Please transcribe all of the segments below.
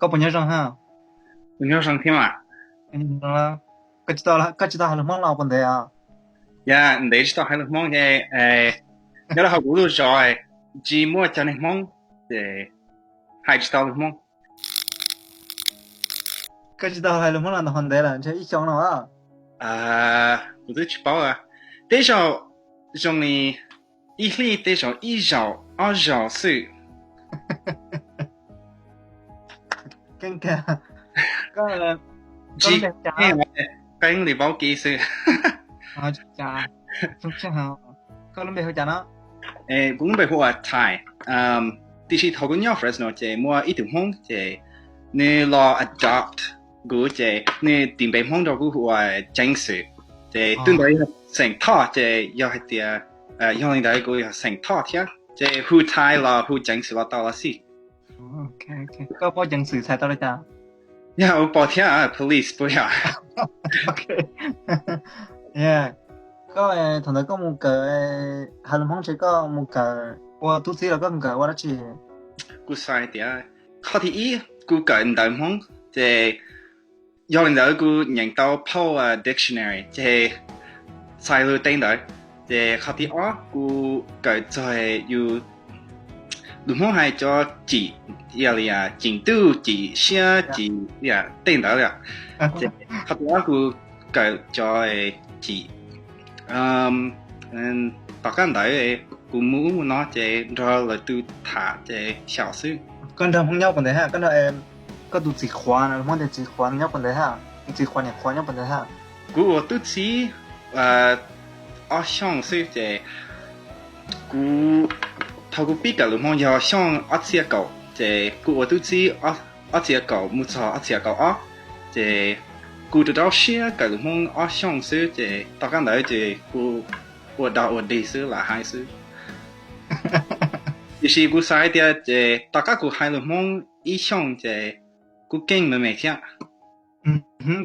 Koj puas nyob zoo ha? Kuv nyob zoo thiab mas. Koj tsis tau, koj tsis tau hais lus Hmoob los puas ntev os? Yog ntev tsis tau hais lus Hmoob ces nyob rau hauv kuv lub zos tsis muaj cov neeg Hmoob ces hais tsis tau lus Hmoob. Koj tsis tau hais lus Hmoob los ntau ntev lawm, ntshe ib xyoo no. Kuv twb tsis paub, tej zaum zoo li ib hlis tej zaum ib zaug ob zaug xwb. Keeb kawg. Koj, koj lub npe hu cas? Qeeb li paub kis xwb. Koj lub npe hu cas no? Kuv lub npe hu ua Thai. Tiam sis thaum kuv nyob Fresno ces muaj ib tug Hmoob ces nws los adopt kuv ces nws tis npe Hmoob rau kuv hu ua Ceev Xwm. Ces twb ntawd yog xeem Thoj ces yog hais tias, yog li ntawd kuv yog xeem Thoj thiab ces hu Thai los hu Ceev Xwm los tau los xij. Koj paub Ceev Xwm txhais tau li cas? Yog ua pom thiab, police puas yog? Koj thaum ntawd koj mus kawm, hais lus Hmoob ces koj mus kawm ua tub txib los koj mus kawm ua dab tsi? Kuv xav hais tias qhov thib ib kuv kawm ntawv Hmoob ces yog li ntawd kuv nyeem tau phau dictionary ces txhais lus tej ntawd. Ces qhov thib ob kuv kawm txog yus lus Hmoob hais cov cim, ib yam li cim ntuj cim siab cim tej ntawd li. Ces qhov thib ob kuv kawm cov cim. Tom qab ntawd kuv mus ub mus no ces nrog lawv tus tham ces xyaum xwb. Koj nrog Hmoob nyob puas ntev hab? Koj tus txiv qhuav, Hmoob tias txiv qhuav nyob puas ntev hab? Txiv qhuav niam qhuav nyob puas ntev hab? Kuv ua tub txib ob xyoos xwb ces kuv, thaum kuv pib kawm lus Hmoob yog xyoo ob txhiab kaum ces kuv ua tub txib ob txhiab kaum mus txog ob txhiab kaum ob. Ces kuv rau rau siab kawm lus Hmoob ob xyoos xwb ces tom qab ntawd ces kuv ua dog ua dig xwb lam hais xwb. Tiam sis kuv xav hais tias ces tom qab kuv hais lus Hmoob ib xyoos ces kuv keej me me thiab.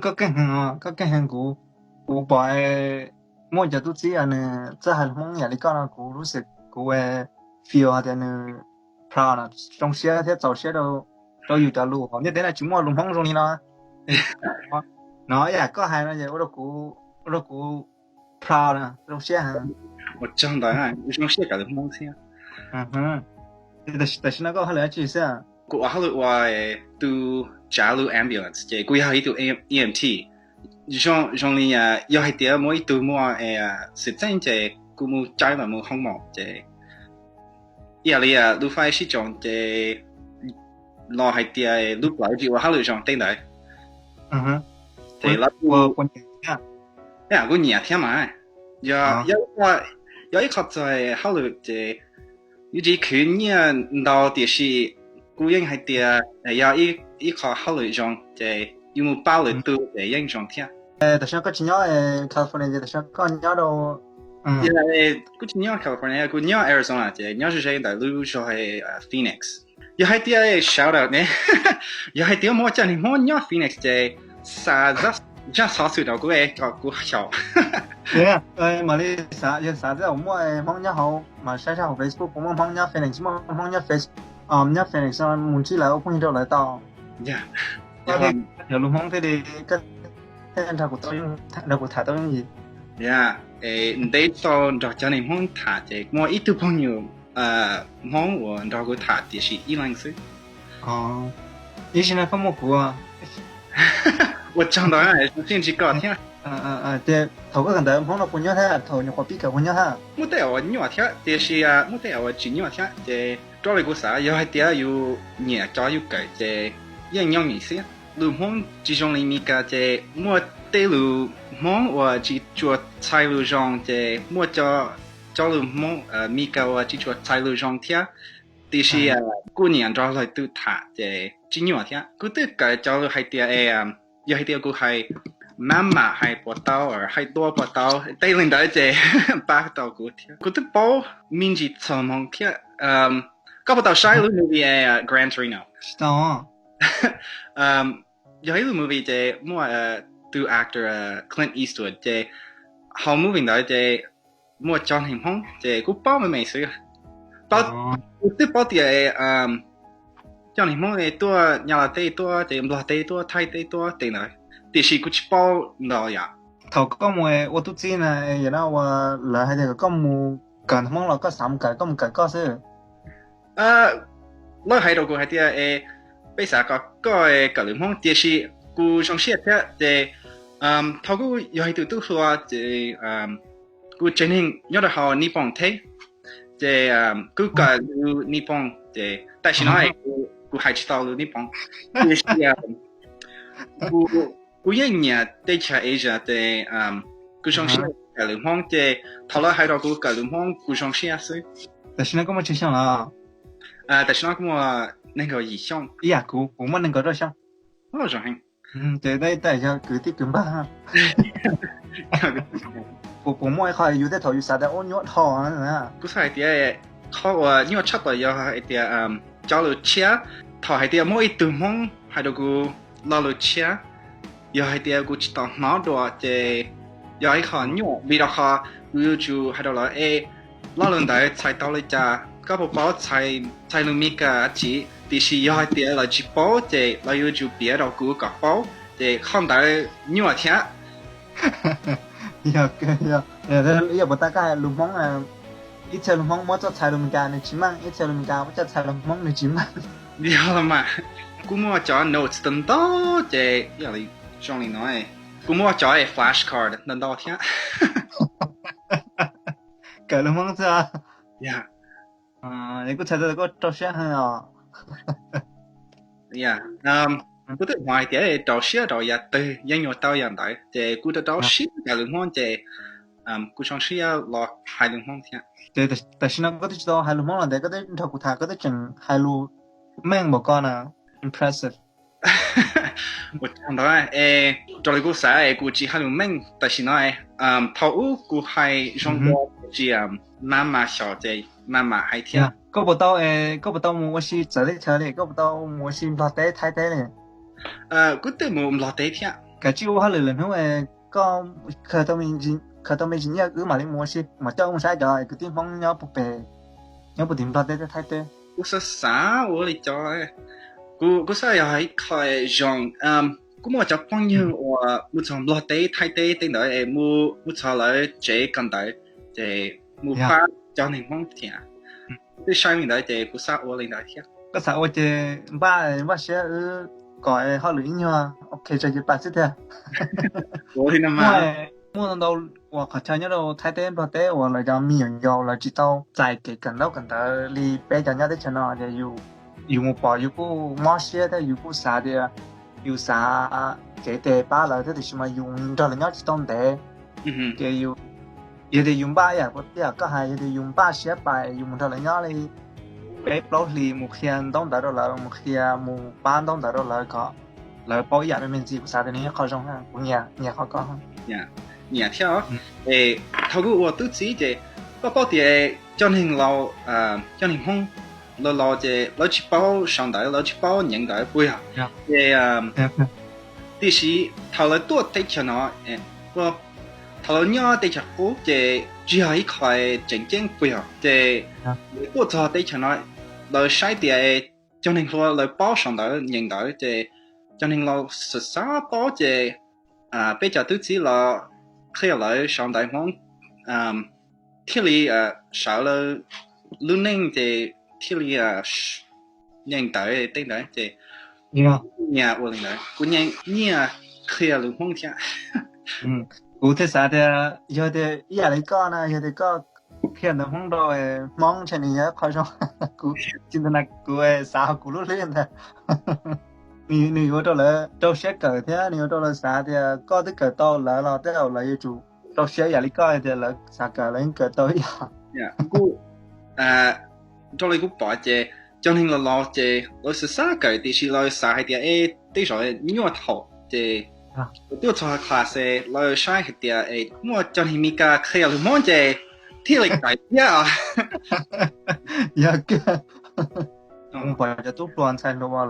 Koj keej heev, koj keej heev. Kuv, kuv pom muaj cov tub txib nws txawj hais lus Hmoob yam li koj no kuv lub xim kuv feel hais tias nws proud, zoo siab thiab txaus siab rau yus cov lus hauv ntiaj teb no tsis muaj lus Hmoob zoo li no. No ib yam koj hais no es ua rau kuv, ua rau kuv proud, zoo siab heev. Ua tsaug ntau, zoo siab kawm lus Hmoob thiab. Tam sim no koj ua hauj lwm dab tsi xwb? Kuv ua hauj lwm ua tus tsav lub ambulance ces kuv yog ib tug E M T. Zoo li yog hais tias muaj ib tug muaj xwm txheej ces kuv mus caij los mus hoo maum ces ib yam li lub fais sib tsoo ces los hais tias lub plawv tsis ua hauj lwm zoo tej ntawd. Ces lawv kuj nyiam thiab mas. Yog, yog ib qho txog hauj lwm ces yeej tsis khwv nyiaj ntau tiam sis kuv yeej hais tias yog ib qho hauj lwm zoo ces yus mus pab lwm tus ces yeej zoo thiab. Tam sim no koj tsis nyob California ces tam sim no koj nyob rau... Kuv tsis nyob California, kuv nyob Arizona ces nyob ze ze ntawm lub zos Phoenix. Yog hais tias shout out ne, yog hais tias muaj cov neeg Hmoob nyob Phoenix ces xa zaj xov xwm rau kuv es kom kuv xyaum. Mam li xav, yog xav tias muaj Hmoob nyob hauv mas saib saib hauv Facebook puas muaj Hmoob nyob Phoenix, muaj Hmoob nyob Phoenix, nyob Phoenix mus ntsib lawv ua phooj ywg rau lawv tau. Yog lus Hmoob thiaj li, thiaj nrog kuv tham tau yooj yim. Ntev tau nrog cov neeg Hmoob tham ces muaj ib tug phooj ywg Hmoob uas nrog kuv tham tiam sis ib leeg xwb. Ib sim no koj muaj kuv. Ua tsaug ntau, zoo siab ntsib koj thiab. Ces thaum koj kawm ntawv Hmoob no puas nyuaj thiab, thaum nyuam qhuav pib kawm puas nyuaj thiab? Muaj tej uas nyuaj thiab tiam sis muaj tej uas tsis nyuaj thiab ces raws li kuv xav yog hais tias yus nyiam cov yus kawm ces yeej yooj yim xwb. Lus Hmoob tsis zoo li Mis Kas ces muaj tej lus Hmoob uas tsis tshua txhais lus zoo ces muaj cov lus Hmoob Mis Kas uas tsis tshua txhais lus zoo thiab. Tiam sis kuj nyiam nrog lwm tus tham ces tsis nyuaj thiab. Kuv twb kawm cov lus hais tias, yog hais tias kuv hais mab mam hais puas tau, hais dua puas tau, tej li ntawd ces pab tau kuv thiab. Kuv twb paub me ntsis txog Hmoob thiab. Koj puas tau saib lub movie Gran Torino? Yog ib lub movie ces muaj tus actor Clint Eastwood ces hauv movie ntawd ces muaj cov neeg Hmoob ces kuv paub me me xwb. Kuv twb paub tias cov neeg Hmoob tuaj Nyab Laj teb tuaj ces Nplog teb tuaj Thaib teb tuaj tej ntawd, tiam sis kuv tsis paub ntau yom. Thaum koj mus ua tub txib na, yog no ua lawv hais tias kom koj mus kawm ntawv Hmoob los koj xav mus kawm, koj mus kawm koj xwb? Lawv hais rau kuv hais tias es peb xav kom koj kawm lus Hmoob, tiam sis kuv zoo siab thiab ces thaum kuv yog ib tug tub hluas ces kuv tsev neeg nyob rau hauv Nyij Pooj thiab, ces kuv kawm lus Nyij Pooj ces tam sim no kuv hais tsis tau lus Nyij Pooj, tiam sis kuv yeej nyiam teb chaws Asia ces kuv zoo siab kawm lus Hmoob ces thaum lawv hais rau kuv kawm lus Hmoob kuv zoo siab xwb. Tam sim no koj muaj tsawg xyoo lawm? Tam sim no kuv muaj nees nkaum yim xyoo. Ib yam kuv, kuv muaj nees nkaum rau xyoo. Ces tej yog kwv tij kwv npawg. Kuv, kuv muaj ib qho yus tej thaum yus xav tias ua nyuaj dhau. Kuv xav hais tias qhov uas nyuaj tshaj plaws yog hais tias cov lus tshiab, thaum hais tias muaj ib tug Hmoob hais rau kuv lo lus tshiab, yog hais tias kuv tsis tau hnov dua ces yog ib qho nyuaj, vim rau qhov kuv yuav tsum hais rau lawv es lo lus ntawd txhais tau li cas, koj puas paub txhais lus Mis Kas tsis? Tiam sis yog hais tias lawv tsis paub ces lawv yuav tsum piav rau kuv kom paub, ces qhov ntawd nyuaj thiab. Yog, yog puas tas koj hais lus Hmoob, ib txhia lus Hmoob muab coj txhais lus Mis Kas nws tsis meej, ib txhia lus Mis Kas muab coj txhais lus Hmoob nws tsis meej. Yog los mas, kuv muaj cov notes ntau ntau ces yog li zoo li no, kuv muaj cov flashcard ntau ntau thiab. Kawm lus Hmoob xwb. Yog, kuv txhais tau koj rau siab heev os. Kuv twb hnov hais tias rau siab rau yam twg yeej yuav tau yam ntawd, ces kuv rau rau siab kawm lus Hmoob ces kuv zoo siab los hais lus Hmoob thiab. Ces tam sim no koj twb tsis tau hais lus Hmoob los ntawd, koj twb nrog kuv tham koj twb tseem hais lus meej npaum ko na. Impressive. Ua tsaug ntau, es raws li kuv xav es kuv tsis hais lus meej tam sim no. Thaum ub kuv hais zoo dua, tsis mas mas xyaum ces mas mas hais thiab. Koj puas tau, koj puas tau mus ua si txawv teb chaws li? Koj puas tau mus ua si Nplog teb, Thaib teb li? Kuv twb mus Nplog teb thiab. Kav tsij ua hauj lwm lwm hnub, koj khaws tau me ntsis nyiaj wb mam li mus ua si, mam coj wb mus saib cov kwv tij Hmoob nyob puag pem, nyob puag tim Nplog teb thiab Thaib teb. Kuv xav xav ua li cov, kuv, kuv xav yog ib qho zoo, kuv muaj cov phooj ywg uas mus txog Nplog teb, Thaib teb tej ntawd es mus, mus txog lawv tsev kawm ntawv, ces mus pab cov neeg Hmoob thiab. Kuv twb saib li ntawd ces kuv xav ua li ntawd thiab. Koj xav ua ces npaj, npaj siab wb kom hauj lwm ib nyuag ok tso ces pab xwb tiag. Muaj ntau ntau uas qhov chaw nyob rau Thaib teb, Nplog teb uas lawv cov me nyuam yaus lawv tsis tau txais kev kawm ntaub kawm ntawv li peb cov nyob teb chaws no ces yus mus pom yus kuj mob siab thiab yus kuj xav tias yus xav cev tes pab lawv thiab tiam sis mas yus nrog lawv nyob tsis tau ntev. Ces yus, yog tias yus npaj ib yam, ib yam koj hais, yog tias yus npaj siab pais yus mus nrog lawv nyob li peb plaub hlis mus qhia ntaub ntawv rau lawv, mus qhia mus pab ntaub ntawv rau lawv kom lawv paub ib yam me me ntxiv, kuv xav tias nws yog qhov zoo, kuv nyiam, nyiam qhov ko. Nyiam thiab. Es thaum kuv ua tub txib ces koj paub tias cov neeg laus, cov neeg Hmoob laus laus ces lawv tsis paub sau ntawv, lawv tsis paub nyeem ntawv puas yog? Ces tiam sis thaum lawv tuaj teb chaws no, thaum lawv nyob teb chaws qub ces tsis yog ib qho tseem ceeb puas yog? Ces lawv tuaj txog teb chaws no, lawv saib tias cov neeg hluas lawv paub sau ntawv nyeem ntawv ces cov neeg laus xav xav paub ces peb cov tub txib los qhia lawv sau ntawv Hmoob, thiaj li sawv lawv lub neej ces thiaj li nyeem ntawv tej ntawd ces nyiam ua li ntawd, kuv nyiam qhia lus Hmoob thiab. Kuv thiaj xav tias yog tias ib yam li koj na, yog tias koj qhia ntawv Hmoob rau Hmoob ntshe nws yog qhov zoo. Kuv tsis ntau na, kuv xav hauv kuv lub hlwb ntag. Nws yuav rau lawv rau siab kawm thiab nws yuav rau lawv xav tias koj twb kawm tau lawv los tej zaum lawv yuav tsum rau siab ib yam li koj tias lawv xav kawm lawv yeej kawm tau ib yam. Kuv, raws li kuv pom ces cov neeg laus laus ces lawv xav xav kawm tiam sis lawv xav hais tias es tej zaum nyuaj thaum ces lawv tuaj txog class lawv saib hais tias es muaj cov neeg Mis Kas qhia lus Hmoob ces thiaj li kawm thiab os. Yog kiag. Kuv pom cov tub hluas ntxhais hluas uas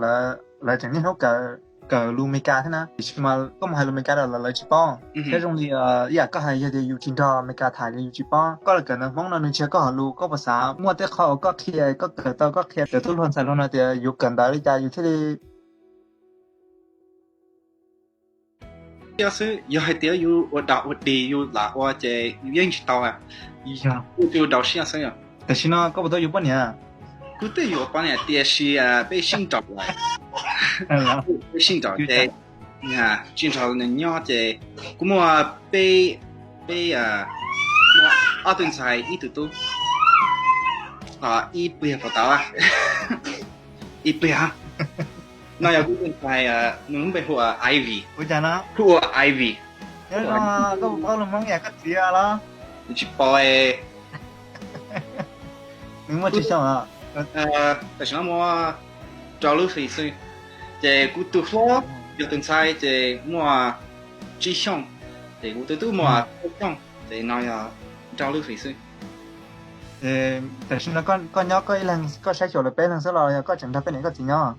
lawv tseem niaj hnub kawm kawm lus Amelikas thiab na, tiam sis mas koj mus hais lus Amelikas rau lawv, lawv tsis paub. Thiab zoo li ib yam koj hais, yog tias yus tsis nrog Amelikas tham ces yus tsis paub. Koj los kawm ntawv Hmoob no nws tsis yog koj hauv lus, koj puas xav muaj tej qho uas koj qhia, koj kawm tau koj qhia cov tub hluas ntxhais hluas no tias yuav kawm ntawv li cas yus thiaj li xwb, yog hais tias yus ua dog ua dig yus lam ua ces yus yeej tsis tau. Yus rau siab xwb. Tam sim no koj puas tau yuav poj niam? Kuv twb yuav poj niam tiam sis peb sib nraum lawm. Peb sib nraum ces tsis nrog nws nyob ces kuv muaj peb, peb, muaj ob tug ntxhais ib tug tub, ib pliag puas tau, ib pliag. No yog kuv tus ntxhais, nws lub npe hu ua Ivy. Hu ua Ivy. Koj puas paub lus Hmoob yam koj txiv los? Tsis paub. Nws muaj tsib xyoos los? Tam sim no muaj rau lub hlis xwb. Ces kuv tus hlob yog tus ntxhais ces muaj tsib xyoos, ces kuv tus tub muaj plaub xyoos, ces no yog rau lub hlis xwb. Tam sim no koj nyob koj ib leeg, koj saib xyuas lawv peb leeg xwb los yog koj tseem nrog peb niam koj txiv nyob?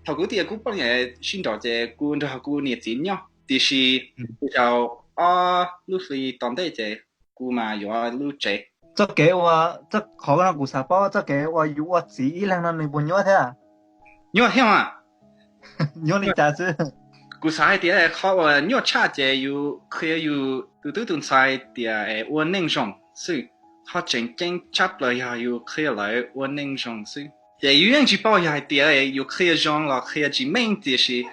Thaum kuv tias kuv poj niam sib nraum ces kuv nrog kuv niam txiv nyob, tiam sis kuv tau ob lub hlis tom ntej ces kuv mas yuav lub tsev. Txoj kev ua, txoj qhov no kuv xav paub txoj kev uas yus ua txiv ib leeg no nws puas nyuaj thiab? Nyuaj thiab mas. Nyuaj li cas xwb? Kuv xav hais tias qhov uas nyuaj tshaj ces yus qhia yus tus tub tus ntxhais tias ua neej zoo xwb. Qhov tseem ceeb tshaj plaws yog yus qhia lawv ua neej zoo xwb. Ces yus yeej tsis paub yog hais tias yus qhia zoo los qhia tsis meej, tiam sis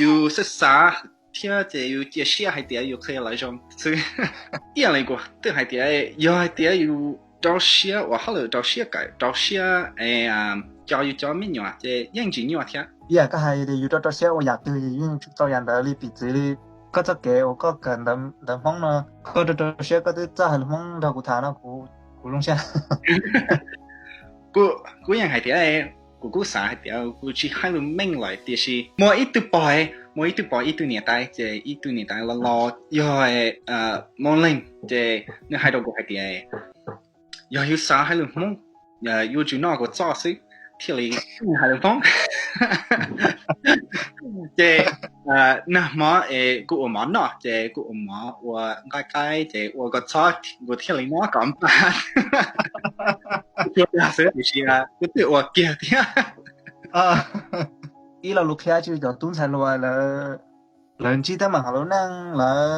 yus xav xav thiab ces yus cia siab hais tias yus qhia lawv zoo xwb. Ib yam li kuv twb hais tias yog hais tias yus rau siab ua hauj lwm, rau siab kawm, rau siab coj yus cov me nyuam ces yeej tsis nyuaj thiab. Ib yam koj hais tias yus rau rau siab ua yam twg yus yeej tau yam ntawd li. Piv txwv li koj txoj kev uas koj kawm ntawv Hmoob no, koj rau rau siab koj twb txawj hais lus Hmoob nrog kuv tham no, kuv zoo siab. Kuv yeej hais tias kuv kuj xav hais tias kuv tsis hais lus meej lawm, tiam sis muaj ib tug pog, muaj ib tug pog ib tug niam tais, ces ib tug niam tais los los yog Hmoob leej, ces nws hais rau kuv hais tias yog yus xav hais lus Hmoob, yuav tsum noj kua txob xwb thiaj li hais lus Hmoob. Ces nag hmo es kuv ua mov noj, ces kuv ua mov ua nqaij qaib ces ua kua txob kuv thiaj li noj kom npaj. Kuv tsuas dag xwb tiam sis kuv twb ua kiag thiab. Ib lo lus qhia tsis cov tub ntxhais hluas lawv ntsib teeb meem hauv lub neej, lawv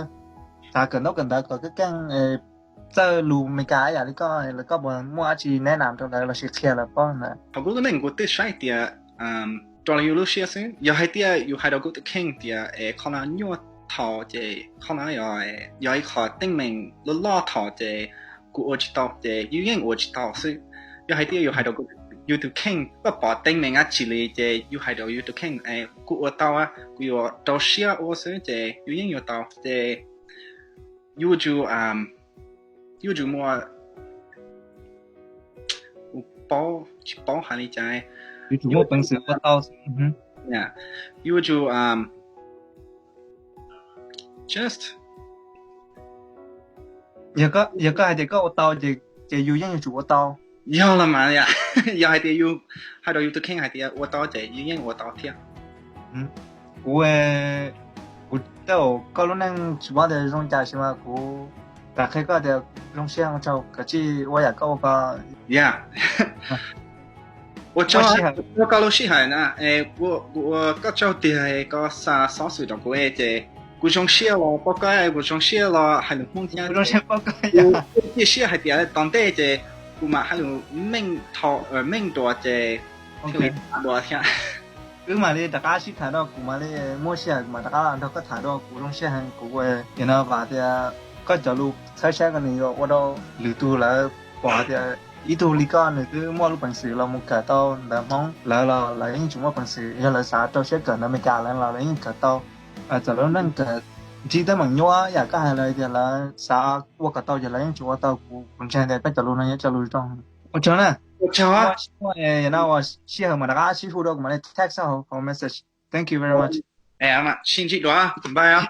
xav kawm ntaub kawm ntawv kom keej keej, txawj lus Meskas ib yam li koj, koj puas muaj dab tsi neb nam rau lawv lossis qhia lawv paub ntawd? Thaum kuv lub neej kuv twb saib tias rau yus lub siab xwb, yog hais tias yus hais rau kuv tus kheej tias es qhov no nyuaj thaum ces qhov no yog ib qho teeb meem loj loj thaum ces kuv ua tsis tau ces yus yeej ua tsis tau xwb. Yog hais tias yus hais rau yus tus kheej, koj pom teeb meem dab tsi li ces yus hais rau yus tus kheej es kuv ua tau, kuv yuav rau siab ua xwb ces yus yeej yuav tau. Ces yuav tsum, yuav tsum muaj, kuv paub tsis paub hais li cas, yuav tsum muaj peev xwm ua tau xwb. Yuav tsum just, yog koj hais tias koj ua tau ces yus yeej yuav tsum ua tau. Yog los mas, yog hais tias yus hais rau yus tus kheej hais tias ua tau ces yus yeej ua tau thiab. Kuv, kuv tej zaum koj lub neej tsis paub tias zoo cas sis mas kuv kam qhia koj tias zoo siab, ua tsaug, kav tsij ua yam koj ua ko. Ua tsaug rau koj lub sij hawm na, kuv ua koj tsaug tiag koj xa xov xwm rau kuv ces kuv zoo siab los paub koj, kuv zoo siab los hais lus Hmoob thiab. Kuv zoo siab paub koj, kuv cia siab hais tias tom ntej ces kuv mam hais lus meej, meej dua ces thiaj li tham dua thiab. Wb mam li rov qab sib tham dua, kuv mam li muaj sij hawm kuv mam rov qab los nrog koj tham dua. Kuv zoo siab heev, kuv ua no vam tias koj cov lus txhawb siab ko nws yuav ua rau lwm tus lawv pom tias ib tug li koj nws twb muaj lub peev xwm los mus kawm tau ntawv Hmoob, lawv los lawv yeej tseem muaj peev xwm, yog lawv xav rau siab kawm ntawv Amelikas lawv los lawv yeej kawm tau. Txawm lawv lub neej kawm ntsib teeb meem nyuaj yam koj hais lawm tias lawv xav ua kom tau ces lawv yeej tseem ua tau. Kuv, kuv ntseeg tias koj cov lus no yog cov lus zoo. Ua tsaug na. Ua tsaug. Muaj sij hawm mam rov qab sib hu dua, kuv mam li text hauv message. Thank you very much. Sib ntsib dua, bye.